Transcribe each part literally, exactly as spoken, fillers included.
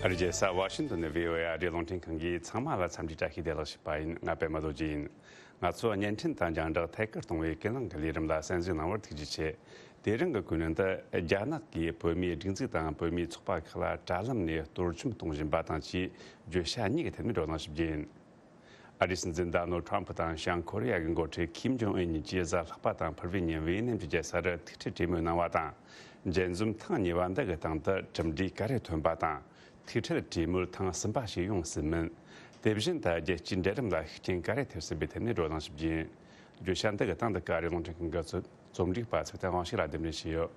ཨ་རིའི་རྒྱལ་ས་ཝ་ཤིང་ཏོན་ནས་བྷི་ཨོ་ཨེ་ཨ་རིའི་རླུང་འཕྲིན་ཁང་གིས་ཚང་མ་ལ་འཚམས་འདྲི་བཀྲ་ཤིས་བདེ་ལེགས་ཞུས་པ་ཡིན། ང་པད་མ་རྡོ་རྗེ་ཡིན། ང་ཚོ་བརྙན་འཕྲིན་དང་རྒྱང་བསྒྲགས་ཐད་ཀར་གཏོང་བའི་ཀུན་གླེང་གི་ལས་རིམ་ལ་གསན་གཟིགས་གནང་བར་ཐུགས་རྗེ་ཆེ། དེ་རིང་གི་གུས་ལན་དུ། རྒྱ་ནག་གིས་བོད་མིའི་སྒྲིག་འཛུགས་དང་བོད་མིའི་ཚོགས་པ་ཁག་ལ་དྲ་ལམ་ནས་གཏོར་བཅོམ་གཏོང་བཞིན་པ་དང་བཅས་བརྗོད་བྱ་གཉིས་ཀྱི་ཐད་ནས་བགྲོ་གླེང་ཞུ་རྒྱུ་ཡིན། ཨ་རིའི་སྲིད་འཛིན་ཌོ་ནལ་ཁྲམ་ཕུ་དང་བྱང་ཁོ་རི་ཡ་གི་འགོ་ཁྲིད་ཁིམ་ཇོང་ཨུན་གཉིས་ཀྱིས་གཟའ་ལྷག་པ་དང་ཕུར་བུའི་ཉིན་ཝེ་ནམ་གྱི་རྒྱལ་ས་རུ་ཐུག་འཕྲད་གྲོས་མོལ་གནང་བ་དང་། མཇལ་འཛོམས་ཐེངས་གཉིས་པ་འདི་གི་སྟེང་དུ་གྲུབ་འབྲས་ག་རེ་ཐོན་པ་དང་། ཐུག་འཕྲད་གྲོས་མོལ་ཐེངས་གསུམ་པ་ཞིག་ཡོང་སྲིད་མིན། དེ་བཞིན་དུ་རྒྱལ་སྤྱིའི་འབྲེལ་ལམ་ལ་ཤུགས་རྐྱེན་ག་རེ་ཐེབས་སྲིད་པའི་ཐད་ནས་བགྲོ་གླེང་ཞུ་རྒྱུ་ཡིན། བརྗོད་བྱ་འདི་གི་སྟེང་དུ་ཨ་རིའི་རླུང་འཕྲིན་ཁང་གི་རྩོམ་སྒྲིག་པ་ཚེ་བརྟན་དབང་ཕྱུག་ལ་གདན་འདྲེན་བྱས་ཡོད།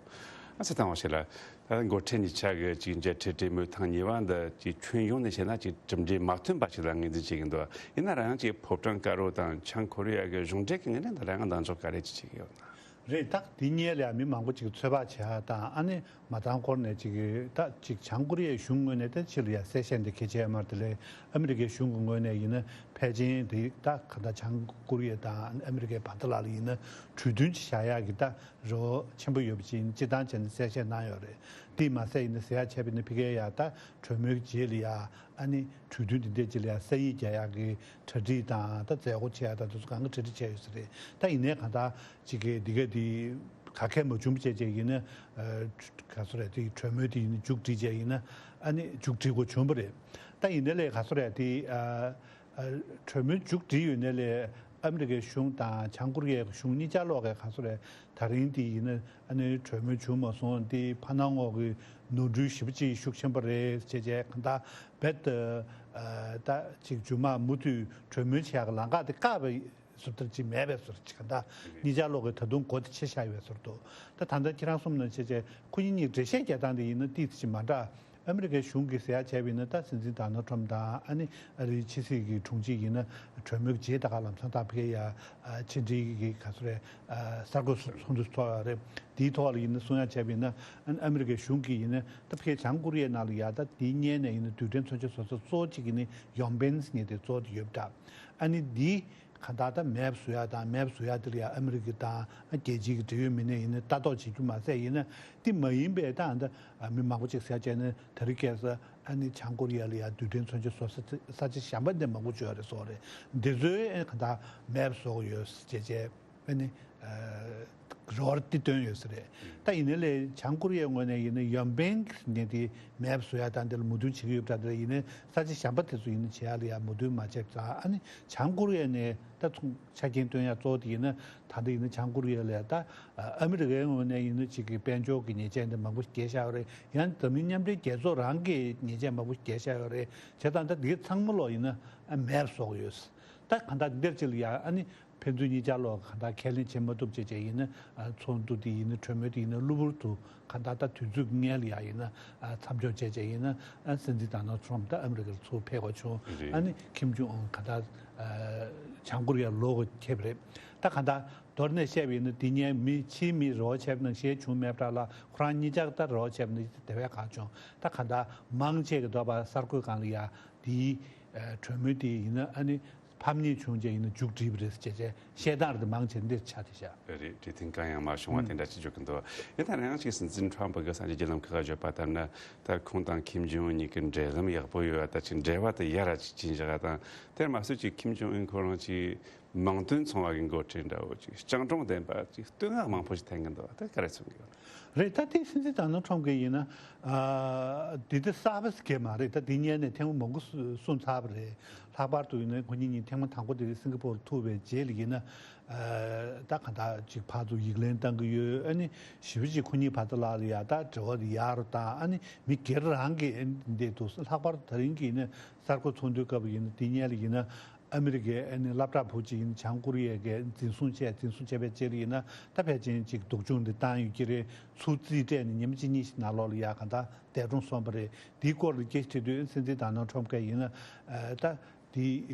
ཨ་ཚེ་བརྟན་དབང་ཕྱུག་ལགས། ད་འགོ་ཁྲིད་གཉིས་ཆ་གི་ཅིག་མཇལ་འཕྲད་གྲོས་མོལ་ཐེངས་གཉིས་པ་འདི་ཅིག་ཁྱོན་ཡོངས་ནས་བཤད་ན་ཅིག་གྲུབ་འབྲས་མ་ཐོན་པ་ཞིག་ལ་ངོས་འཛིན་བྱེད་ཀྱི་འདུག་ཡིན་ན་རང་ཅིག་ཕོ་བྲང་དཀར་པོ་དང་བྱང་ཁོ་རི་ཡ་གི་གཞུང་འབྲེལ་གྱི་ངོས་ནས་འདི་རང་འདང་འཇོག་ག་རེ་ཅིག་བྱེད་ཀྱི་ཡོད་ན། རེད། ད་འདི་གཉིས་ལ་མི་མང་པོ་ཅིག་ཚོད་དཔག་བྱེད་ཡ་དང་། ཨ་ནི་མ་རྩ་འཁོར་ནས་ཅིག་ད་ཅིག་བྱང་ཀོ་རི་ཡའི་གཞུང་ངོས་ནས་ད་ཕྱི་ལ་ཡ་གསལ་བཤད་འདི་གལ་ཆེ་མ་རེད། དེ་ལས་ཨ་མི་རི་ཀའི་གཞུང་གི་ངོས་ནས་ཡིན་ན་ཕལ་ཆེར་འདི་ད་ག་ད་བྱང་ཀོ་རི་ཡ་དང་ཨ་མི་རི་ཀའི་བར་དུ་ལ་ལ་ཡིན་ན་གྲོས་མཐུན་ཅིག་བཞག་ཡ་གི་ད་རེ་བ་ཆེན་པོ་ཡོད་པ་ཅིག་ཡིན་སྤྱི་བཏང་བྱས་ནས་གསལ་བཤད་གནང་ཡོད་རེད། དེ་མ་ཟད་ཡིན་ན་ཟེར་ཡ་བྱས་པ་ཡིན་ན་ཕ་གིར་ཡ་ད་གྲོས་མོལ་གྱི་རྗེས་ལ་ཡ་ཨ་ནི་གྲོས་མཐུན་དེ་འདྲས་ཅིག་ལ་ཡ་ས་ཡིག་རྒྱག་ཡ་གི་གྲ་སྒྲིག་དང་ད་མཛད་སྒོ་བྱེད་ཡ་དང་དེ་ཚོ་གང་ག་གྲ་སྒྲིག་བྱས་ཡོད་ས་རེད། ད་ཡིན་ནའི་གང་ལྟར་ཅིག་གི་འདི་ག་འདི་ག་གེ་མ་བྱུང་བྱས་བྱས་ཡིན་ན། ཨ་ག་ཚོད་རེད། དེ་གྲོས་མོལ་དེ་ཡིན་ན་མཇུག་སྒྲིལ་བྱས་ཡིན་ན། ཨ་ནི་མཇུག་སྒྲིལ་དགོས་བྱུང་བ་རེད། ད་ཡིན་ནའི་ལས་ག་ཚོད་རེད། དེ་ཨ་ཨ་གྲོས་མོལ་མཇུག་སྒྲིལ་ཡོད་ནའི་ལས་ཨ་མི་རི་ཀའི་གཞུང་དང་བྱང་ཀོ་རི་ཡའི་གཞུང་གཉིས་ཆ་ལོག་གི་ག་ཚོད་རེད། ད་རིང་དེ་ཡིན་ན་ཨ་ནི་གྲོས་མོལ་བྱུང་མ་སོང་། དེ་ཕ་ནང་ངོག་གི་ནོར་འཁྲུལ་ཞེ་པོ་ཅིག་ཤུགས་ཆེན་པོ་རེད་བྱས་བྱས་གང་ལྟར་རྦད་དེ་ཨ་ད་ཅིག་མཇུག་མ་མུ་མཐུད་གྲོས་མོལ་བྱེད་ཡག་གི་ལམ་ཁ་དེ་བཀག་པ་བཟོ་ལྟར་ཅིག་མེད་པའི་བཟོ་ཅིག་གང་ལྟར་གཉིས་ཆ་ལོག་གི་ད་དུང་སྒོ་དེ་ཕྱེ་བཞག་ཡོད་བཟོ་འདུག་ད་ད་ལྟ་ཁྱེད་རང་གསུངས་ནང་བྱས་བྱས་ཁོ་གཉིས་གཉིས་འགྲེལ་བཤད་རྒྱག་སྟངས་དེ་ཡིན་ན་ཏིས་ཅིག་མ་འདྲ། ཨ་མི་རི་ཀའི་གཞུང་གིས་ཟེར་ཡག་བྱས་པ་ཡིན་ན་ད་སྲིད་འཛིན་ཌོ་ནལ་ཁྲམ་དང་ཨ་ནི་ཨ་རིའི་ཕྱི་སྲིད་ཀྱི་དྲུང་ཆེ་ཡིན་ན་གྲོས་མོལ་གྱི་རྗེས་ད་ག་ལམ་སང་ད་ཕ་གིར་ཡ་ཕྱི་འབྲེལ་གྱི་ག་ཚོད་རེད། གསར་འགོད་ཚོགས་འདུ་ཚོགས་ཡོད་རེད། དེའི་ཐོག་ལ་ཡིན་ན་གསུང་ཡག་བྱས་པ་ཡིན་ན་ཨ་ཨ་མི་རི་ཀའི་གཞུང་གིས་ཡིན་ན་ད་ཕ་གིར་བྱང་ཀོ་རི་ཡའི་ནང་ལ་ཡ་ད་དེའི་སྔོན་ནས་ཡིན་ན་རྡུལ་ཕྲན་མཚོན་ཆ་བཟོ་ས་གཙོ་བོ་གཅིག་ཡིན་ན་ཡོང་པེན་ཟེར་མཁན་དེ་གཙོ་བོ་དེ་ཡོད་པ་འདྲ། ཨ་ནི་འདི་གང་ལྟར་ད་མེད་པ་བཟོ་ཡ་དང་མེད་པ་བཟོ་ཡ་དེ་ལ་ཡ་ཨ་མི་རི་ཀ་དང་རྒྱལ་སྤྱིའི་གི་འབྲེལ་ཡོད་མི་སྣ་ཡིན་ན་ལྟ་རྟོག་བྱེད་རྒྱུ་མ་ཟད་ཡིན་ན་དེ་མ་ཡིན་པའི་ད་ད་མི་མང་པོ་ཅིག་ཟེར་བྱས་ན་དེ་རིང་ཁ་སང་ཨ་ནི་བྱང་ཀོ་རི་ཡ་ལ་ཡ་རྡུལ་ཕྲན་མཚོན་ཆ་བཟོ་ས་ས་ཆ་གཞན་པ་འདི་མང་པོ་ཅིག་ཡོད་རེད་བཟོ་རེད། འདི་ཚོའི་ཨ་གང་ལྟར་མེད་པ་བཟོ་གི་ཡོད་ཟེར་བྱས་ཨ་ནི་རེ་བ་འདི་བཏོན་ཡོད་ས་རེད། ད་ཡིན་ནའི་ལས་བྱང་ཀོ་རི་ཡའི་ངོས་ནས་ཡིན་ན་ཡོན་པེན་ནས་དེ་མེད་པ་བཟོ་ཡ་དང་དེ་ལ་མོས་མཐུན་བྱེད་ཀྱི་ཡོད་པ་འདྲ། དེ་ལ་ཡིན་ནའི་ས་ཆ་གཞན་པ་དེ་ཚོ་ཡིན་ན་བྱེད་ཡ་ལ་ཡ་མོས་མཐུན་མ་བྱས་ཙང་ཨ་ནི་བྱང་ཀོ་རི་ཡ་ནས་ད་ཚོང་ཆ་རྐྱེན་བཏོན་ཡ་གཙོ་བོ་དེ་ཡིན་ན་ད་ལྟ་ཡིན་ན་བྱང་ཀོ་རི་ཡ་ལ་ཡ་ད་ཨ་མི་རི་ཀའི་ངོས་ནས་ཡིན་ན་ཅིག་གི་དཔལ་འབྱོར་གྱི་ཉེས་ཆད་འདི་མང་པོ་བཀལ་བཞག་ཡོད་རེད། ཡང་འཛམ་གླིང་མཉམ་འབྲེལ་རྒྱལ་ཚོགས་རང་གི་ཉེས་ཆད་མང་པོ་བཀལ་བཞག་ཡོད་རེད། བྱས་ཙང་ད་དེ་ཚང་མ་ལོག་ཡིན་ན་ཨ་མེད་པ་བཟོ་གི་ཡོད། ད་གང་ལྟར་འདིར་ཅིག་ལ་ཡ་ཨ་ནི་ཕན་ཚུན་གཉིས་ཆ་ལོག་གང་ལྟར་ཁས་ལེན་བྱེད་མ་ཐུབ་བྱས་བྱས་ཡིན་ན་ཨ་ཚོགས་འདུ་དེ་ཡིན་ན་གྲོས་མོལ་དེ་ཡིན་ན་གློ་བུར་དུ་གང་ལྟར་ད་དུས་ཚོད་སྔོན་ལ་ཡ་ཡིན་ན་ཨ་མཚམས་འཇོག་བྱས་བྱས་ཡིན་ན་ཨ་སྲིད་འཛིན་ཌོ་ནལ་ཁྲམ་ད་ཨ་མི་རི་ཀར་ཚུར་ཕེབས་དགོས་བྱུང་། རེད། ཨ་ནི་ཁིམ་ཇུང་ཨུན་གང་ལྟར་ཨ་བྱང་ཀོ་རི་ཡར་ལོག་དགོས་ཁེལ་བ་རེད། ད་གང་ལྟར་མདོར་ན་བཤད་པ་ཡིན་ན་དེ་སྔོན་མི་ཕྱིའི་མིས་རེ་བ་བྱས་པ་ནང་བཞིན་བྱུང་མེད་པ་འདྲ་ལ་ཁོ་རང་གཉིས་ཆ་ད་རེ་བ་བྱས་པ་ནང་བཞིན་དེ་བས་གང་བྱུང་། ད་གང་ལྟར་མང་ཆེ་གི་འདོད་པ་གསར་འགོད་སྒང་ལ་ཡ་དེའི་ཨ་གྲོས་མོལ་དེ་ཡིན་ན་ཨ་ནི་ཕམ་ཉེས་བྱུང་རྗེས་ཡིན་ན་མཇུག་སྒྲིལ་བ་རེད་ཟེར་བྱས་བཤད་སྟངས་རེད། མང་ཆེ་འདིར་ཆགས་བསྡད་ཤག་རེད། འབྲས་ཐུན་གང་ཡང་མ་བྱུང་བ་དེ་འདྲ་ཅིག་འཇོག་གི་འདུག་ཡིན་ད་ནའང་ཅིག་སྲིད་འཛིན་ཁྲོམ་ཕུ་གི་གསར་འགྱུར་བརྒྱུད་ལམ་ཁག་ག་བརྗོད་པ་ལྟར་ན་ད་ཁོང་དང་ཁིམ་ཇུང་ཨུན་གཉིས་ཀྱི་འབྲེལ་ལམ་ཡག་པོ་ཡོད་པ། ད་ཅིག་འབྲེལ་བ་དེ་ཡར་ར་ཅིག་ཕྱིན་བཞག་པ་དང་དེར་མ་ཟད་ཅིག་ཁིམ་ཇུང་ཨུན་ཁོ་རང་ཅིག་མིང་དོན་མཚུངས་པ་གི་འགོ་ཁྲིད་འདྲ་བོ་ཅིག་སྤྱང་གྲུང་ལྡན་པ་ཅིག་བསྟོད་བསྔགས་མང་པོ་ཞིག་འཐེན་གི་འདུག་ད་ག་རེ་མཚོན་གི་ཡོད། རེད། ད་དེ་སྲིད་འཛིན་ཌོ་ནལ་ཁྲམ་གྱིས་ཡིན་ན་ཨ་དེ་དེ་གསར་པ་ཞིག་གས་མ་རེད། ད་དེ་སྔོན་ནས་ཐེངས་མ་མང་པོ་གསུ་གསུངས་ཚར་བ་རེད། ལྷག་པར་དུ་ཡིན་ན་ཁོ་གཉིས་གཉིས་ཐེངས་མ་དང་པོ་དེ་སིང་ག་པོར་ཐུག་པའི་རྗེས་ལ་ཡིན་ན་ཨ་ད་གང་ལྟར་ཅིག་ཕར་ཚུར་ཡིག་ལན་བཏང་གི་ཡོད། ཨ་ནི་ཞེ་པོ་ཅིག་ཁོ་གཉིས་བར་དུ་ལ་ལ་ཡ་ད་འབྲེལ་བ་དེ་ཡག་རུ་བཏང་། ཨ་ནི་མི་སྒེར་རང་གི་འདི་འདུག་ལྷག་པར་དུ་ད་རིང་གི་ཡིན་ན་གསར་འགོད་ཚོགས་འདུའི་སྐབས་ཡིན་ན་དེ་སྔོན་ལ་ཡིན་ན། ཨ་མི་རི་ཀའི་ཨ་ནི་སློབ་གྲྭ་བུ་གཅིག་ཡིན་བྱང་ཀོ་རི་ཡ་གིས་འཛིན་བཟུང་བྱས། འཛིན་བཟུང་བྱས་པའི་རྗེས་ལ་ཡིན་ན་ད་ཕལ་ཆེར་ཅིག་སྡུག་སྦྱོང་འདི་བཏང་ཡོད་ཀྱི་རེད། ཚུར་རྩིས་སྤྲད་ནས་ཉིན་མ་གཅིག་གཉིས་ཤིག་ནང་ལོགས་ལ་ཡ་གང་ལྟར་འདས་གྲོངས་སོང་བ་རེད། དེའི་སྐོར་ལ་སྐད་ཆ་དྲིས་དུས་སྲིད་འཛིན་ཌོ་ནལ་ཁྲམ་གིས་ཡིན་ན་ཨ་ད་དེ་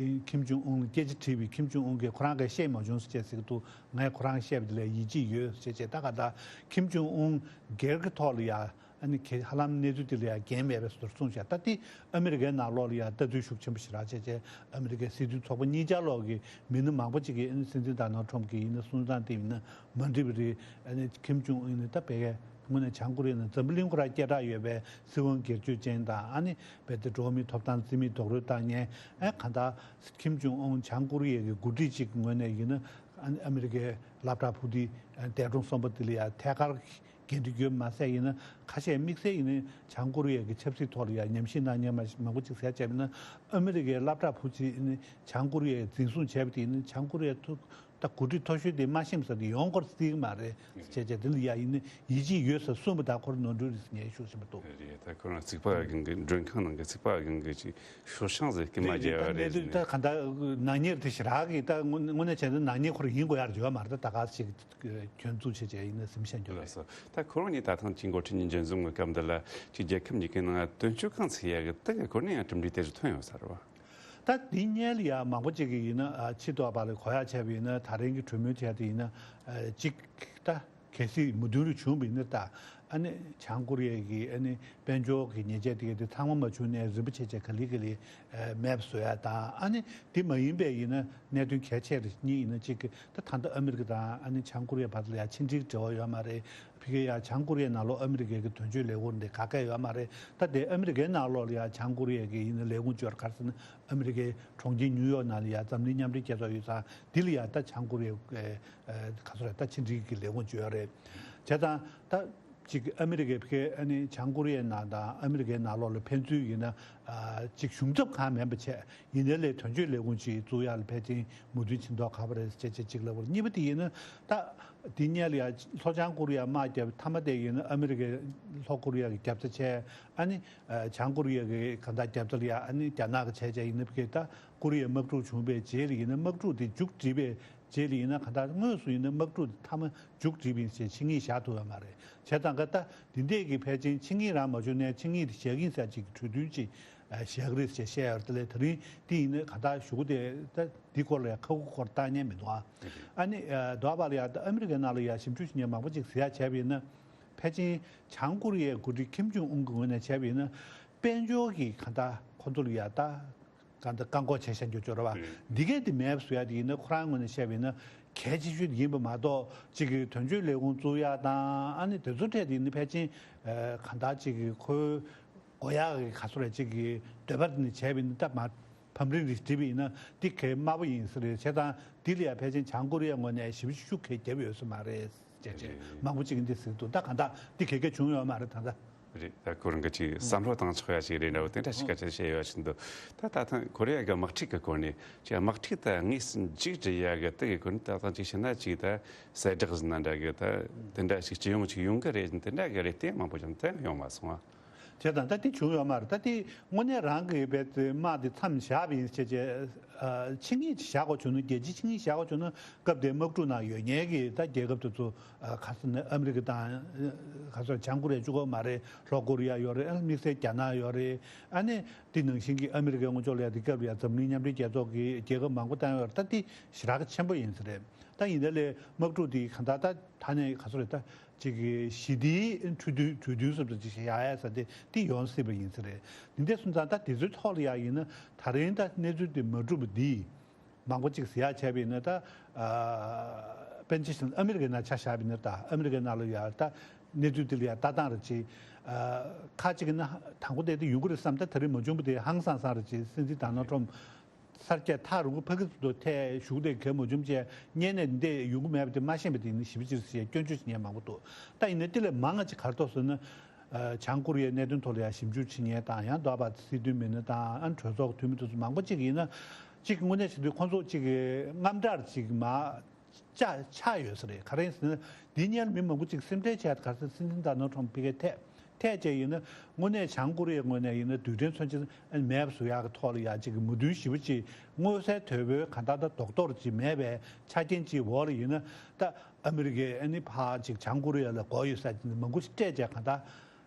ཁིམ་ཇུང་ཨུན་ལ་སྐད་ཆ་དྲིས་པས་ཁིམ་ཇུང་ཨུན་གྱིས་ཁོ་རང་གིས་ཤེས་མ་བྱུང་ཟེར་བྱས་ཟེར་གི་འདུག་ངས་ཁོ་རང་བཤད་པ་དེ་ལ་ཡིད་ཆེས་ཡོད་ཟེར་བྱས། ད་གང་ལྟར་ཁིམ་ཇུང་ཨུན་སྒེར་གྱི་ཐོག་ལ་ཡ། ཨ་ནི་གལ་ཧ་ལམ་གནས་ཚུལ་དེ་ལ་ཡང་འགན་མེད་པའི་བཟོ་འདྲ་གསུངས་ཤག་ད་དེ་ཨ་མི་རི་ཀའི་ནང་ལོགས་ལ་ཡང་ལྟ་ཚུལ་ཤུགས་ཆེན་པོ་ཞིག་རག་བྱས་བྱས། ཨ་མི་རི་ཀའི་སྲིད་དོན་ཚོགས་པ་གཉིས་ཆ་ལོག་གི་མི་སྣ་མང་པོ་ཅིག་གིས་ཨ་ནི་སྲིད་འཛིན་ཌོ་ནལ་ཁྲམ་གྱི་ཡིན་ན་གསུང་སྟངས་དེ་ཡིན་ན་མ་འགྲིག་པ་རེད། ཨ་ནི་ཁིམ་ཇུང་ཨུན་ནི་ད་ཕ་གིར་ དངོས་གནས་བྱང་ཀོ་རི་ཡ་ནི་འཛམ་བུ་གླིང་ཁོ་རང་སྐད་གྲགས་ཡོད་པའི་སྲིད་དབང་སྒེར་གཅོད་ཅན་དང་། ཨ་ནི་རྦད་དེ་འགྲོ་བ་མིའི་ཐོབ་ཐང་རྩིས་མེད་རྡོག་རོལ་བཏང་མཁན། ཨེ་གང་ལྟར་ཁིམ་ཇུང་ཨུན་བྱང་ཀོ་རི་ཡའི་གི་འགོ་ཁྲིད་ཅིག་ངོས་ནས་ཡིན་ན། ཨ་ནི་ཨ་མི་རི་ཀའི་སློབ་གྲྭ་ཕུག་དེ་འདས་གྲོངས་སོང་པ་དེ་ལ་ཡང་ཐད་ཀར་འགན་འཁྲི་ཡོད་མ་ཟད། ཡིན་ན་ཁ་ཤས་དམིགས་བསལ་ཡིན་ན་བྱང་ཀོ་རི་ཡ་གི་ཆབ་སྲིད་ཐོག་ལ་ཡང་ཉམས་ཞིབ་གནང་མཁན་མ་མང་པོ་ཅིག་ཟེར་བྱས་ན། ཨ་མི་རི་ཀའི་སློབ་གྲྭ་ཕུག་ཅིག་ནི་བྱང་ཀོ་རི་ཡས་འཛིན་བཟུང་བྱས་པ་དེ་ཡིན་ན། བྱང་ཀོ་རི་ཡའི་ཐུགས་ད་འགོ་ཁྲིད་མཐོ་ཤོས་དེ་མ་ཤེས་ས་དེ་ཡོང་སྐོར་སྲིད་ཀྱི་མ་རེད་ཅེས་བྱས། དེ་ལ་ཡ་ཡིན་ན་ཡིད་ཆེས་ཡོད་ཟེར་གསུངས་པ་དང་། ཁོ་རང་ནོར་འཁྲུལ་རེད་ཟེར་ངས་ཤོད་བཞིན་པ་འདུག། རེད། ད་ཁོ་རང་རྩིག་པ་སྒང་གི་མགྲོན་ཁང་ནང་གི་རྩིག་པ་སྒང་གི་ཅིག་ཤོག་བྱང་ཟེར་གི་མ་རེད་རྒྱལ་བ་རེད་ཟེར་ནས། ད་ག་འདྲ་ནག་ཉེས་དེ་ཞེ་དྲག་གི་ད་དངོས་དངོས་གནས་བྱས་ན་ནག་ཉེས་ཁོ་རང་ཡིན་དགོས་ཡ་རེད་བརྗོད་ཡ་མ་རེད། ད་ད་ག་ཞིག་གྱོན་འཛུགས་བྱས་བྱས་ཡིན་ན་ཟིན་བཤད་འགྱོ་རེད། ལགས་སོ། ད་ཁོ་རང་གཉིས་ད་ཐེངས་ཀྱི་འགོ་ཁྲིད་གཉིས་མཇལ་འཛོམས་ཀྱི་སྐབས་འདི་ལ་ཅིག་རྒྱལ་ཁབ་གཉིས་ཀའི་ནང་དོན་གཅོད་ཁང་ཚུགས་ཡ་གི་ད་གི་ཁོ་ནས་ཡང་གྲུབ་འབྲས་དེ་ཚོ་ཐོན་ཡོང་ས་རེད་བ། ད་འདི་སྔོན་ལ་ཡ་མང་པོ་ཅིག་གིས་ཡིན་ན། ཨ་ཕྱི་ཐོག་པ་ལ་གོ་ཡ་བྱས་པ་ཡིན་ན། ད་རིང་གི་གྲོས་མོལ་བྱས་དེ་ཡིན་ན། ཨ་ཅིག་ད་གལ་སྲིད་མོས་མཐུན་རེ་བྱུང་བ་ཡིན་ན། ད་ཨ་ནི་བྱང་ཀོ་རི་ཡ་གི་ཨ་ནི་དཔལ་འབྱོར་གྱི་ཉེས་ཆད་དེ་ག་དེ་ཚང་མ་མ་བྱུང་ནའི་རིམ་པ་བྱས་བྱས་ག་ལེ་ག་ལེ་ཨ་མེད་པ་བཟོ་ཡ་དང་། ཨ་ནི་དེ་མ་ཡིན་པའི་ཡིན་ན་གནད་དོན་གལ་ཆེ་རེ་གཉིས་ཡིན་ན། གཅིག་གི་ད་ད་ལྟ་ཨ་མི་རི་ཀ་དང་ཨ་ནི་བྱང་ཀོ་རི་ཡ་བར་ལ་ཡ་ཕྱི་འབྲེལ་འབྲེལ་བ་ཡོད་མ་རེད། ཕ་གི་ཡ་བྱང་ཀོ་རི་ཡའི་ནང་ལོགས་ཨ་མི་རི་ཀའི་གི་དོན་གཅོད་ལས་ཁུངས་དེ་ག་གེ་ཡོད་མ་རེད། ད་དེ་ཨ་མི་རི་ཀའི་ནང་ལོགས་ལ་ཡ་བྱང་ཀོ་རི་ཡ་གི་ཡིན་ན་ལས་ཁུངས་ཅིག་ཡོད་རེད། ག་རེ་ཟེར་ན་ཨ་མི་རི་ཀའི་གྲོང་ཁྱེར་ཉིའུ་ཡོག་ནང་ལ་ཡ་འཛམ་གླིང་མཉམ་འབྲེལ་རྒྱལ་ཚོགས་ཡོད་ཙང་། དེ་ལ་ཡ་ད་བྱང་ཀོ་རི་ཡའི་ཨེ་ག་ཚོད་རེད། ད་ཕྱི་འབྲེལ་གྱི་ལས་ཁུངས་ཅིག་ཡོད་རེད། བྱས་ཙང་ད་ཅིག་ཨ་མི་རི་ཀའི་ཕ་གི་ཨ་ནི་བྱང་ཀོ་རི་ཡའི་ནང་དང་ཨ་མི་རི་ཀའི་ནང་ལོགས་ལ་ཕན་ཚུན་ཡིན་ན། ཨ་ཅིག་གཞུང་ཚབ་གང་མིན་པ་བྱས། ཡིན་ནའི་ལས་དོན་གཅོད་ལས་ཁུངས་ཅིག་བཙུགས་ཡ་ལ་ཕལ་ཆེར་མོས་མཐུན་བྱེད་མདོག་ཁ་པོ་རེད་ཅེས་བྱས་ཅིག་ལབ་པ་རེད། གཉིས་པ་དེ་ཡིན་ན་ད་དེ་སྔོན་ལ་ཡ་ལྷོ་བྱང་ཀོ་རི་ཡ་དམག་རྒྱབ་མཐའ་མ་དེ་ཡིན་ན་ཨ་མི་རི་ཀས་ལྷོ་ཀོ་རི་ཡ་གི་རྒྱབ་རྩ་བྱས། ཨ་ནི་ཨ་བྱང་ཀོ་རི་ཡ་གི་གང་ལྟར་རྒྱབ་རྩ་ལ་ཡ་ཨ་ནི་རྒྱ་ནག་གིས་བྱས་བྱས་ཡིན་ན། ཕ་གི་ད་ཀོ་རི་ཡའི་དམག་འཁྲུག་བྱུང་བའི་རྗེས་ལ་ཡིན་ན་དམག་འཁྲུག་དེ་མཇུག་བསྒྲིལ་བའི་རྗེས་ལ་ཡིན་ན། གང་ལྟར་དངོས་སུ་ཡིན་ན་དམག་འཁྲུག་དེ་མཐའ་མ་མཇུག་བསྒྲིལ་བ་ཡིན་ཟེར་ཕྱིར་ངོས་བཞག་ཐུབ་ཡོད་མ་རེད། བྱས་ཙང་ཀ་ད་འདི་འདྲས་ཀྱི་ཕལ་ཆེར་ཕྱིར་ངོས་རང་མ་བྱུང་ནའི་ཕྱིར་ངོས་དེ་བཞག་གི་ཡིན་ཟེར་ཅིག་གི་གྲོས་མཐུན་ཅིག་ཨ་བཞག་གི་རེད་ཅེས་བཤད་ཡོད་རེད། དེ་ལས་དེ་རིང་དེ་ཡིན་ན་གང་ལྟར་གཞུག་གུ་དེ་ད་འདི་སྐོར་ལ་ཡང་ཁ་ཁུ་སྐོར་བཏང་མཁན་མི་འདུག་ཨ། ཨ་ནི་ཨ་འདོགས་པ་ལ་ཡ་ད་ཨ་མི་རི་ཀའི་ནང་ལ་ཡ་ཞིབ་འཇུག་བྱེད་མཁན་མང་པོ་ཅིག་ཟེར་ཡ་བྱས་པ་ཡིན་ན། ཕལ་ཆེར་བྱང་ཀོ་རི་ཡའི་འགོ་ཁྲིད་ཁིམ་ཇུང་ཨུན་གྱི་ངོས་ནས་བྱས་པ་ཡིན་ན། དཔལ་འབྱོར་གྱི་གང་ལྟར་ཁོ་ཚོ་ལ་ཡ་ད་གང་ལྟར་བཀག་འགོག་བྱས་བཞག་རྒྱུ་ཅིག་ཡོད་རེད་བ། འདི་གས་དེ་མེད་པ་བཟོ་ཡ་དེ་ཡིན་ན། ཁོ་རང་ངོས་ནས་བཤད་པ་ཡིན་ན་གལ་ཆེ་ཤོས་དེ་ཡིན་པ་མ་གཏོགས། གཅིག་གི་དོན་གཅོད་ལས་ཁུངས་བཙུགས་ཡ་དང་། ཨ་ནི་དེ་ཚོ་འཕྲད་དེ་ཡིན་ན་ཕལ་ཆེར་ཨ་གང་ལྟར་གཅིག་གི་ཁོའི་དགོས་ཡག་གི་ག་ཚོད་རེད། གཅིག་གི་འདོད་པ་དེ་ནས་བྱས་པ་ཡིན་ན། ད་མ་ཕམ་རིང་རེ་བསྒྲིགས་པ་ཡིན་ན་འདི་གས་དམའ་པོ་ཡིན་ས་རེད། བྱས་ཙང་འདི་ལ་ཡ་ཕལ་ཆེར་བྱང་ཀོ་རི་ཡའི་ངོས་ནས་ཞེ་པོ་ཤུགས་གས་བརྒྱབ་ཡོད་ས་མ་རེད་ཅེས་བྱས་མང་པོ་ཅིག་གིས་འདི་ཟེར་འདུག། ད་གང་ལྟར་འདི་གས་གས་བྱུང་ཡོད་མ་རེད་ད་ལྟ། རེད། ད་ཁོ་རང་གི་ཅིག་བསམ་བློ་བཏང་ཆོག་ཡ་ཞིག་རེད་འདྲ་བོ་དེ་འདྲ་ཞིག་སྐད་ཆ་བཤད་ཡོད་ཞིག་འདུག། ད་ད་ཐེངས་ཁོ་རེ་ཡ་གི་དམག་འཁྲུག་གི་སྐོར་ནས་ཅིག་དམག་འཁྲུག་ད་དངོས་སུ་མཇུག་སྒྲིལ་ཡ་གི་དེ་གི་སྐོར་ནས། ད་ཐེངས་ཅིག་བཤད་ན་ཅིག་ད་གསལ་བསྒྲགས་ཟིན་ན་འདྲ་གི་ད་དེ་འདྲ་ཞིག་སྤྱི་ཡོངས་ཅིག་ཡོང་གི་རེད། དེ་འདྲ་གི་རེ་ལྟོས་མང་པོ་ཅང་ད་ཡོང་མ་སོང་ཨ། བྱས་ཙང་ད་དེ་བྱུང་ཡོད་མ་རེད། ད་དེ་དངོས་གནས་རང་གི་བས་དམག་དེ་མཚམས་བཞག་པ་ཡིན་ཟེར་བྱས། ཨ་ཕྱིར་ངོས་ཅིག་བཞག་དགོས་བྱུང་ན། རྒྱལ་སྤྱིའི་ཕྱིར་ངོས་བཞག་དགོས་བྱུང་ན། སྐབས་དེའི་དམག་འཁྲུག་ནང་ཡོད་མཁན་གྱི་ད་རྒྱལ་ཁབ་དེ་ཚོ། ཨ་ག་ཟེར་ན་ཨ་མི་རི་ཀ་དང་། ཨ་ག་ཟེར་བྱང་ཀོ་རི་ཡ་གཅིག་པོ་མ་རེད། ལྷོ་ཀོ་རི་ཡ་ཡོད་རེད། ཨ་དམིགས་བསལ་རྒྱ་ནག་ཡོད་རེད། ཨ་ནི་དེ་ནང་བཞིན་གྱི་ཨ་མི་རི་ཀའི་ངོས་ཕྱོགས་ལ་ཡ་དེ་སྐབས་ལ་ཡ་འཛམ་གླིང་མཉམ་འབྲེལ་རྒྱལ་ཚོགས་ཀྱི་རྒྱལ་ཁབ་མང་པོ་བཏང་ཡོད་རེད། ད་དེ་ཞེ་དྲག་ཆེན་པོ་ཡིན་ས་རེད། ད་ཡིན་ནའི་ལས་དམག་འཁྲུག་དེ་གང་ལྟར་ད་ད་ནས་ག་ཚོད་རེད། ད་ཅིག་གི་ཞི་བདེའི་གྲོས་མཐུན་གྲོས་མཐུན་སོགས་དེ་ཅིག་བཞག་ཡ་ས་དེ་དེ་ཡོང་སྲིད་པ་ཡིན་ས་རེད། འདི་འདྲ་སོང་ཙང་ད་དེ་ཚོའི་ཐོག་ལ་ཡ་ཡིན་ན། ད་རིང་ད་གནས་ཚུལ་དེ་མ་གྲུབ་པ་འདི་མང་པོ་ཅིག་ཟེར་ཡ་བྱས་པ་ཡིན་ན། ད་ཨ་དཔེར་ན་ཆ་བཞག་ན་ཨ་མི་རི་ཀའི་ནང་ཆ་བཞག་པ་ཡིན་ན། ད་ཨ་མི་རི་ཀའི་ནང་ལ་ཡ་ད་གནས་ཚུལ་དེ་ལ་ཡ་ལྟ་སྟངས་རེ་ཅིག་ཨ་ཁ་ཅིག་གིས་ན་དང་པོ་དེ་དེ་ཡོང་གི་རེད་བསམ། ད་ད་རིང་མ་བྱུང་པ་དེ་ཧང་སང་སང་རེ་ཅིག། སྲིད་འཛིན་ཌོ་ནལ་ཊམ་སར་སྐྱ་ཐག་རིང་པོ་ཕ་གི་ཚོ་ཐད་ཞུགས་དེ་གལ་མ་བྱུང་བྱས། སྔོན་ནས་འདི་ཡོང་གི་མེད་པ་དེ་མ་ཤེས་པ་དེ་ནི་ཞིབ་ཕྱིར་ཟེར་སྐྱོན་བརྗོད་བྱེད་མཁན་མང་པོ་འདུག། ད་ཡིན་ན་དེ་ལས་མང་ང་ཅིག་ག་རེ་འདུག་ཟེར་ན། ཨ་བྱང་ཀོ་རི་ཡའི་གནད་དོན་ཐོག་ལ་ཡང་ཞིབ་འཇུག་བྱེད་མཁན་དང་། ཡང་ལྡོག་པ་སྲིད་དོན་མི་སྣ་དང་། ཨ་གྲོས་ཚོགས་འཐུས་མི་དེ་ཚོ་མང་པོ་ཅིག་ཡིན་ན། ཅིག་དངོས་གནས་བྱེད་དུས་ཁོང་ཚོ་ཅིག་དངངས་སྐྲག་ཅིག་མ་ཆགས་ཆགས་ཡོད་ས་རེད། ག་རེ་ཡིན་ཟེར་ན། འདི་སྔོན་མི་མང་པོ་ཅིག་སེམས་ཁྲལ་བྱས། ག་རེ་ཟེར་ན་སྲིད་འཛིན་ཌོ་ནལ་ཊམ་ཕ་གིར་ཐད་ཐད་བྱས་ཡིན་ན། དངོས་གནས་བྱང་ཀོ་རི་ཡའི་ངོས་ནས་ཡིན་ན་རྡུལ་ཕྲན་མཚོན་ཆ་མེད་པ་བཟོ་ཡག་གི་ཐོག་ལ་ཡ་ཅིག་གི་མོས་མཐུན་ཞེ་པོ་ཅིག་མངོན་གསལ་དོད་པོའི་གང་ལྟར་ད་རྡོག་རྡོག་ཅིག་མེད་པའི་ཆ་རྐྱེན་ཅིག་འོག་ལ་ཡིན་ན། ད་ཨ་མི་རི་ཀས་ཨ་ནི་ཕར་ཅིག་བྱང་ཀོ་རི་ཡ་ལ་མགོ་གཡོགས་ས་ཅིག་མང་པོ་ཞིག་སྤྲད་བྱས། གང་ལྟར་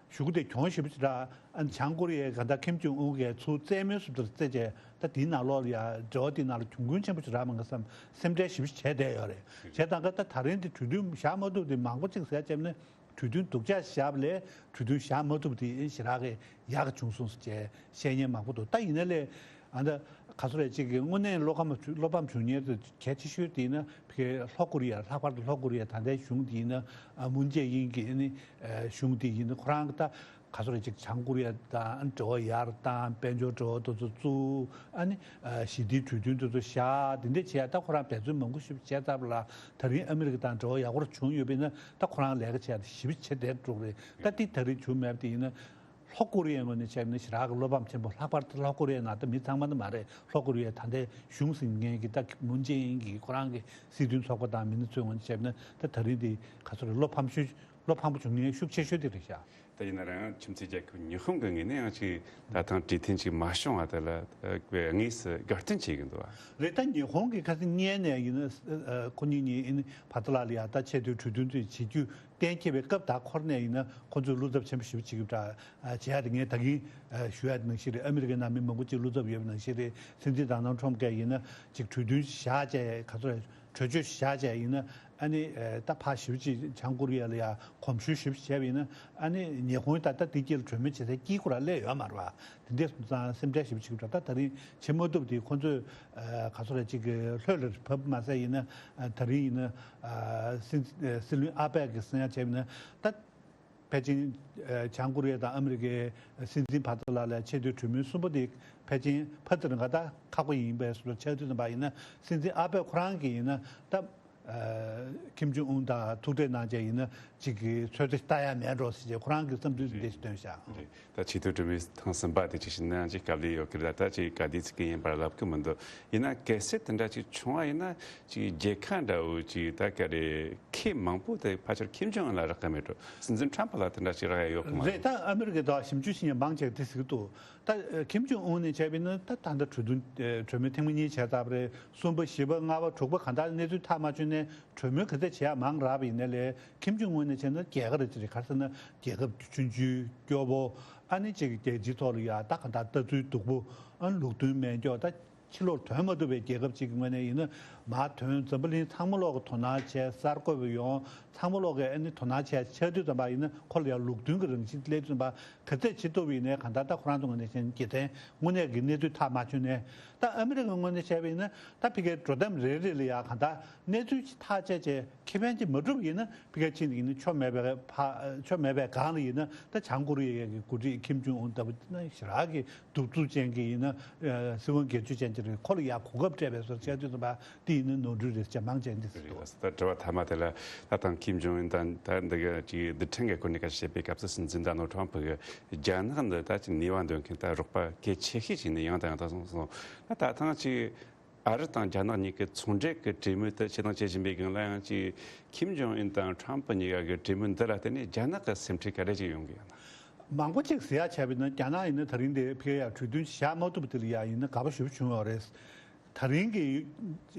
གཞུག་གུ་དེ་གྱོང་ཞེ་པོ་ཅིག་རག། ཨ་ནི་བྱང་ཀོ་རི་ཡས་གང་ལྟར་ཁིམ་ཇུང་ཨུན་གྱིས་ཚུར་རྩེད་མོའི་བཟོ་འདྲ་རྩེད་བྱས། ད་དེའི་ནང་ལོགས་ལ་ཡ་འབྲེལ་བ་དེའི་ནང་ལ་གྱོང་གུན་ཆེན་པོ་ཞིག་རག་མ་རེད་བསམ། སེམས་ཁྲལ་ཞེ་པོ་ཞིག་བྱས་བསྡད་ཡོད་རེད། བྱས་ཙང་ཀ་ད་ད་རིང་དེ་གྲོས་མཐུན་བཞག་མ་ཐུབ་དེ་མང་པོ་ཅིག་ཟེར་བྱས་ནས། གྲོས་མཐུན་སྡུག་ཅག་བཞག་པ་ལས་གྲོས་མཐུན་བཞག་མ་ཐུབ་དེ་ཞེ་དྲག་གི་ཡག་བྱུང་སོང་ཟེར་བྱས་བཤད་མཁན་མང་པོ་འདུག། ད་ཡིན་ན་ལས་ཨ་ད་ ག་ཚོད་རེད། གཅིག་གི་དངོས་གནས་བློ་ཕམ་བློ་ཕམ་བྱུང་མཁན་དེ་གལ་ཆེ་ཤོས་དེ་ཡིན་ན་ཕ་གི་ལྷོ་ཀོ་རི་ཡ། ལྷག་པར་དུ་ལྷོ་ཀོ་རི་ཡ་ད་ལྟའི་གཞུང་དེ་ཡིན་ན། ཨ། མུན་ཅེ་ཨིན་གྱི་ཨ་ནི་ཨ་གཞུང་དེ་ཡིན་ན་ཁོ་རང་གི་ད་ག་ཚོད་རེད། གཅིག་བྱང་ཀོ་རི་ཡ་དང་འབྲེལ་བ་ཡར་བཏང་། དཔལ་འབྱོར་འབྲེལ་བ་དེ་ཚོ་བཙུགས། ཨ་ནི་ཨ་ཞི་བདེའི་གྲོས་མཐུན་དེ་ཚོ་བཞག། དེ་འདྲ་བྱས། ད་ཁོ་རང་འབད་བརྩོན་མང་པོ་ཞིག་བྱས་ཚར་བ་ལ། ད་རིང་ཨ་མི་རི་ཀ་དང་འབྲེལ་བ་ཡག་པོ་བྱུང་ཡོད་པ་ཡིན་ན། ད་ཁོ་རང་ལས་ཀ་བྱས་ཏེ་ཞེ་པོ་བྱེད་བསྡད་འགྲོ་གི་རེད། ད་དེ་ད་རིང་བྱུང་མེད་པ་དེ་ཡིན་ན། ལྷོ་ཀོ་རི་ཡའི་ངོས་ནས་བྱས་ན་ཞེ་དྲག་གི་བློ་ཕམ་ཆེན་པོ། ལྷག་པར་དུ་ལྷོ་ཀོ་རི་ཡའི་ནང་ད་མི་ཚང་མ་ནི་མ་རེད། ལྷོ་ཀོ་རི་ཡའི་ད་ལྟའི་གཞུང་འཛིན་མཁན་གྱི་ད་མུན་ཅེ་ཨིན་གྱི་ཁོ་རང་གི་སྲིད་དོན་ཚོགས་པ་དང་མི་སྣ་ཚོའི་ངོས་ནས་བྱས་ན། ད་ད་རིང་འདི་ག་ཚོད་རེད། བློ་ཕམ་ཤུགས། བློ་ཕམ་པོ་བྱུང་མཁན་ཤུགས་ཆེ་ཤོས་དེ་རེད་ཤག་ད་ཡིན་ན་རང་ཁྱིམ་མཚེས་རྒྱལ་ཁབ་ཉི་ཧོང་གི་ངོས་ནས་ཡང་ཅིག་ད་ཐེངས་གྲོས་མཐུན་ཅིག་མ་བྱུང་བ་དེ་ལ་དངོས་སུ་དགའ་སྟོན་བྱེད་ཀྱི་འདུག་བ། རེད། ད་ཉི་ཧོང་གི་ཁ་སང་སྔོན་ནས་ཡིན་ན། ཁོ་གཉིས་གཉིས་ཡིན་བར་དུ་ལ་ལ་ཡ་ད་ཆེས་མཐོའི་གྲོས་མཐུན་ཚོས་བྱེད་རྒྱུ་གཏན་འཁེལ་བའི་སྐབས། ད་ཁོ་ནས་ཡིན་ན་ཁོ་ཚོས་བློ་འཚབ་ཆེན་པོ་ཞེ་པོ་བྱེད་ཀྱི་འདུག་བྱས་ཏེ། ངས་ད་གིན་ཞུ་ཡ་དེ་ནང་བཞིན་རེད། ཨ་མི་རི་ཀའི་ནང་མི་མང་པོ་ཅིག་བློ་འཚབ་ཡོད་པ་ནང་བཞིན་རེད། སྲིད་འཛིན་ཌོ་ནལ་ཊམ་གྱིས་ཡིན་ན་ཅིག་གྲོས་མཐུན་བཞག་བྱས། ག་ཚོད་རེད། གྲོས་ཆོད་བཞག་བྱས་ཡིན་ན། ཨ་ནི་ཨ་ད་ཕར་ཞེ་པོ་ཅིག་བྱང་ཀོ་རི་ཡ་ལ་ཡ་གོམས་ཞུགས་ཞེ་པོ་ཅིག་བྱས་པ་ཡིན་ན། ཨ་ནི་ཉི་ཧོང་ད་ལྟ་དེ་དཀྱིལ་གྲོས་མོལ་བྱེད་སའི་དཀྱིལ་ཁོ་ར་སླེབས་ཡོད་མ་རེད་བ། དེ་འདྲ་སོང་ཙང་སེམས་ཁྲལ་ཞེ་པོ་ཅིག་འདུག་ད་ད་རིང་བྱེད་མ་ཐུབ་དེ་ཁོ་ཚོས་ཨ་ག་ཚོད་རེད། ཅིག་ལྷོད་ལ་བབས་མ་ཟད་ཡིན་ན། ཨ་ད་རིང་ཡིན་ན་ཨ་སྲིད་སྲིད་བློན་ཨ་པད་ཀྱིས་གསུང་ཡ་བྱས་པ་ཡིན་ན། ད་ཕལ་ཆེར་ཨ་བྱང་ཀོ་རི་ཡ་དང་ཨ་མི་རི་ཀའི་སྲིད་འཛིན་བར་དུ་ལ་ལ་ཆེས་མཐོའི་གྲོས་མོལ་གསུམ་པོ་དེ་ཕལ་ཆེར་ཕར་ཚུར་འགའ་ད་ཁག་པོ་ཡིན་པའི་བཟོ་འདྲ་ཆགས་དུས་ཙམ་པ་ཡིན་ན། སྲིད་འཛིན་ཨ་པད་ཁོ་རང་གིས་ཡིན་ན་ད་ཨ་ཁིམ་ཇོང་ཨུན་དང་ཐུག་འཕྲད་གནང་བྱས་ཡིན་ན་ཅིག་གི་ཚོད་ལྟ་ལྟ་ཡ་མེད་འགྲོ་ཟེར་བྱས་ཁོ་རང་གི་བསམ་ཚུལ་འདི་འདྲ་ཞིག་བཏོན་ཤག་ད་ཆེས་མཐོའི་གྲོས་མོལ་ཐེངས་གསུམ་པ་དེ་ཅིག་བྱས་ན་ཅིག་དཀའ་ལས་ཡོད་ཀྱི་རེད། ད་ཅིག་ག་དུས་ཚིག་གི་ཡིན་པར་ལབ་ཀྱི་མི་འདུག་ཡིན་ན་གལ་སྲིད་དེ་འདྲ་ཅིག་བྱུང་བ་ཡིན་ན། ཅིག་རྒྱལ་ཁབ་འདྲ་བོ་ཅིག་ད་ག་རེ་ཁེ་མང་པོ་དེ་ཕལ་ཆེར་ཁིམ་ཇོང་ཨུན་ལ་རག་གི་མེད་འགྲོ། སྲིད་འཛིན་ཁྲམ་ཕུ་ལ་དེ་འདྲ་ཅིག་རག་ཡ་ཡོད་གི་མ་རེད། རེད། ད་ཨ་མི་རི་ཀའི་ཐོག་ཞིབ་འཇུག་བྱེད་མཁན་མང་ཆེ་བ་དེ་ཟེར་གི་འདུག་ད་ཁིམ་ཇོང་ཨུན་ནས་བྱས་པ་ཡིན་ན་ད་ད་ལྟ་གྲོས་མཐུན་གྲོས་མོལ་ཐེངས་མ་གཉིས་བྱས་ཚར་བ་རེད། གསུམ་པ་བཞི་པ་ལྔ་པ་དྲུག་པ་གང་ལྟར་གནས་ཚུལ་ཐག་མ་ཆོད་ནས་གྲོས་མོལ་ག་ཚད་བྱེད་ཡ་མང་རག་པ་ཡིན་ནའི་ལས། ཁིམ་ཇོང་ཨུན་ནས་བྱས་ན་རྒྱལ་ཁ་རེད། ཅི་རེད། ག་རེ་ཟེར་ན་རྒྱལ་ཁབ་ཆུང་ཆུང་སྐྱོ་བོ། ཨ་ནི་ཅིག་རྒྱལ་སྤྱིའི་ཐོག་ལ་ཡ་ད་གང་ལྟར་ལྟ་ཚུལ་སྡུག་པོ། ཨ་ནི་ལུགས་མཐུན་མེད་མཁན། ད་ཕྱི་ལོགས་ཐོན་མ་ཐུབ་པའི་རྒྱལ་ཁབ་ཅིག་གི་ངོས་ནས་ཡིན་ན། མར་ཐོན། འཛམ་བུ་གླིང་ཚང་མ་ལོག་གི་དོ་སྣང་བྱས། གསར་འགོད་པ་ཡོང་། ཚང་མ་ལོག་གི་ཨ་ནི་དོ་སྣང་བྱས་ཆགས་དུས་ཙམ་པ་ཡིན་ན། ཁོ་ལ་ཡང་ལུགས་མཐུན་གྱི་རང་བཞིན་སླེབས་དུས་ཙམ་པ་ག་ཚད་བྱེད་ཐུབ་པ་ཡིན་ནའི། གང་ལྟར་ད་ཁོ་རང་ཚོ་ངོས་ནས་བྱས་ན་སྒེར་དོན་དངོས་གནས་ཀྱི་གནས་ཚུལ་ཐག་མ་ཆོད་ནའི། ད་ཨ་མི་རི་ཀའི་ངོས་ནས་བྱས་པ་ཡིན་ན། ད་ཕ་གིའི་འགྲོ་སྟངས་རེ་རེ་ལ་ཡང་གང་ལྟར་གནས་ཚུལ་ཅིག་ཐག་བཅད་བྱས་ཁེ་ཕན་ཅིག་མ་སྒྲུབ་ཡིན་ན། ཕ་གིའི་ཕྱིན་ཡིན་ན་ཆོ་མེད་པའི་ཕ། ཆོ་མེད་པའི་སྒང་ལ་ཡིན་ན། ད་བྱང་ཀོ་རི་ཡའི་གི་འགོ་ཁྲིད་ཁིམ་ཇོང་ཨུན་ལྟ་བུ་དེ་ན་ཞེ་དྲག་གི་གདུག་རྩུབ་ཅན་གྱི་ཡིན་ན། ཨ་སྲིད་དབང་སྒེར་གཅོད་ཅན་གྱི་རེད། ཁོ་ལ་ཡ་གོ་སྐབས་སྤྲད་པའི་བཟོ་བྱས་དུས་ཙམ་པ་དེ་ཡིན་ན་ནོར་འཁྲུལ་རེད་ཅེས་མང་ཆེ་འདི་ཟེར་འདུག་ད་དྲི་བ་མཐའ་མ་དེ་ལ། ད་ཐེངས་ཁིམ་ཇོང་ཨུན་དང་ད་འདི་ག་ཅིག་རྡུལ་ཕྲན་གྱི་སྐོར་ནས་སྐད་ཆ་བཤད་པའི་སྐབས་སུ། སྲིད་འཛིན་ཌོ་ནལ་ཊམ་ཕུ་གིས་རྒྱ་ནག་འདི་ད་ཅིག་ནུས་པ་འདོན་མཁན་ད་རོགས་པ་གལ་ཆེ་ཤོས་ཅིག་ནི་ཡང་དང་ཡང་དུ་གསུངས་སོང་། ད་ད་ཐེངས་ཅིག་ཨ་རི་དང་རྒྱ་ནག་གཉིས་ཀྱི་ཚོང་འབྲེལ་གྱི་གྲོས་མོལ་དེ་བྱེད་དང་བྱེད་བཞིན་པའི་སྒང་ལ། ཡང་ཅིག་ཁིམ་ཇོང་ཨུན་དང་ཊམ་ཕུ་གཉིས་ཀ་གི་གྲོས་མོལ་འདི་ལ་བརྟེན་ནས་རྒྱ་ནག་གི་སེམས་ཁྲལ་ག་རེ་ཅིག་ཡོང་གི་ཡོད་ན། མང་པོ་ཅིག་ཟེར་ཡ་བྱས་པ་ཡིན་ན། རྒྱ་ནག་ཡིན་ན་ད་རིང་དེ་ཕ་གིར་ཡ་གྲོས་མཐུན་བཞག་མ་ཐུབ་པ་དེ་ལ་ཡ་ཡིན་ན་དགའ་པོ་ཞེ་པོ་བྱུང་ཡོད་རེད། ད་རིང་གི་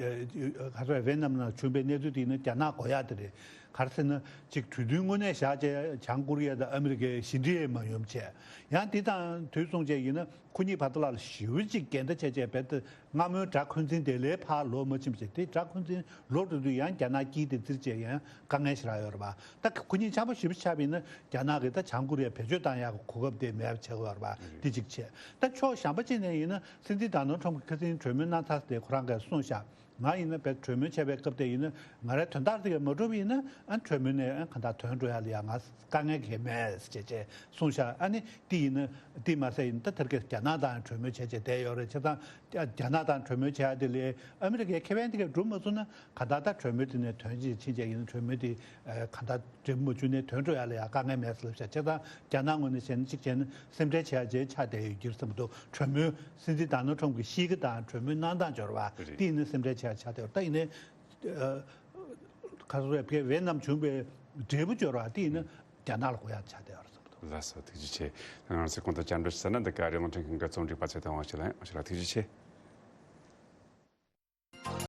ཨ་ག་ཚོད་རེད། ནམ་ན་བྱུང་བའི་གནས་ཚུལ་དེ་ཡིན་ན་རྒྱ་ནག་དགོས་ཡ་དེ་རེད། ག་རེ་ཟེར་ན་ཅིག་གྲོས་མཐུན་དངོས་གནས་བཞག་བྱས་བྱང་ཀོ་རི་ཡ་དང་ཨ་མི་རི་ཀའི་ཞི་འགྲིག་མ་ཡོང་བྱས། ཡང་དེ་དང་དུས་མཚུངས་བྱས་ཡིན་ན། ཁོ་གཉིས་བར་དུ་ལ་ལ་ཞེ་པོ་ཅིག་འགལ་ཟླ་བྱས་བྱས། རྦད་དེ་སྔ་མོའི་དགྲ་འཁོན་འཛིན་དེ་ལས་ཕར་ལོག་མ་ཕྱིན་པ་བྱས། དེ་དགྲ་འཁོན་འཛིན་ལོག་འགྲོ་དུས་ཡང་རྒྱ་ནག་དཀྱིལ་དེ་བཙིར་བྱས་ཡང་དཀའ་ངལ་ཞེ་དྲག་ཡོད་རེད་པ། ད་ཁོ་གཉིས་འཆམ་པོ་ཞེ་པོ་ཆགས་པ་ཡིན་ན། རྒྱ་ནག་གིས་ད་བྱང་ཀོ་རི་ཡ་བེད་སྤྱོད་བཏང་ཡག་གི་གོ་སྐབས་དེ་མེད་པ་བྱེད་ཀྱི་ཡོད་རེད་པ། དེ་གཅིག་བྱས། ད་ཕྱོགས་གཞན་པ་གཅིག་ནས་ཡིན་ན། སྲིད་འཛིན་ཌོ་ནལ་ཊམ་གྱིས་ཁ་སང་གྲོས་མོལ་གནང་ཚར་དེ་ཁོ་རང་གིས་གསུངས་ཤག་ང་ཡིན་ན་བས་གྲོས་མོལ་བྱས་པའི་སྐབས་དེ་ཡིན་ན། ང་རའི་དོན་དག་དེ་ག་མ་འགྲུབ་ཡིན་ན། ཨ་གྲོས་མོལ་ནས་ཨ་གང་ལྟར་ཐོན་འགྲོ་ཡ་ལ་ཡ་ང་དཀའ་ངལ་གང་ཡང་མེད་ཟེར་བྱས་བྱས་གསུངས་ཤག་ཨ་ནི་དེ་ཡིན་ན། དེ་མ་ཟད་ཡིན་ན་ད་དེ་རིང་རྒྱ་ནག་དང་གྲོས་མོལ་བྱས་བྱས་བསྡད་ཡོད་རེད། བྱས་ཙང་རྒྱ་ནག་དང་གྲོས་མོལ་བྱས་ཡ་དེ་ལས་ཨ་མི་རི་ཀའི་ཁེ་ཕན་དེ་ག་སྒྲུབ་མ་ཚུགས་ན། གང་ལྟར་ད་གྲོས་མོལ་དེ་ནས་ཐོན་ཅིག་ཕྱིན་བྱས་ཡིན་ན། གྲོས་མོལ་དེ་ཨ་གང་ལྟར་འབྲས་བུ་མ་བྱུང་ནས་ཐོན་འགྲོ་ཡ་ལ་ཡ་དཀའ་ངལ་མེད་ཟེར་ལབ་ཤག་བྱས་ཙང་རྒྱ་ནག་ངོས་ནས་བྱས་ན་གཅིག་བྱས་ན་སེམས་ཁྲལ་བྱེད་ཡ་ཅིག་ཆགས་བསྡད་ཡོད་ཀྱི་རེད་བསམ་གྱི་འདུག་གྲོས་མོལ། སྲིད་འཛིན་ཌོ་ནལ་ཊམ་གྱི་གཤིས་ཀ་དང་གྲོས་མོལ་གནང་སྟངས་སྦྱོར་བ་རེད། དེ་ཡིན་ན་སེམས་ཁྲལ་བྱེད་ཡ་ཆགས་བསྡད་ཡོད་རེད། ད་ཡིན་ནའི་ཨ་ག་ཚོད་རེད། བེད་ནམ་བྱུང་བའི་འབྲས་བུ་སྦྱོར་བ་དེ་ཡིན་ན་རྒྱ་ནག་ལ་གོ་ཡ་ཆགས་བསྡད་ཡོད་རེད་བསམ་གྱི་འདུག་ལགས་སོ། ཐུགས་རྗེ་ཆེ། ང་ཚོས་གོང་དུ་བཅར་འདྲི་ཞུས་ན། འདི་ག་རེད། རླུང་འཕྲིན་ཁང་གི་རྩོམ་སྒྲིག་པ་ཚེ་བརྟན་དབང་ཕྱུག་ལགས་ཡིན། དབང་ཕྱུག་ལགས་ཐུགས་རྗེ་ཆེ།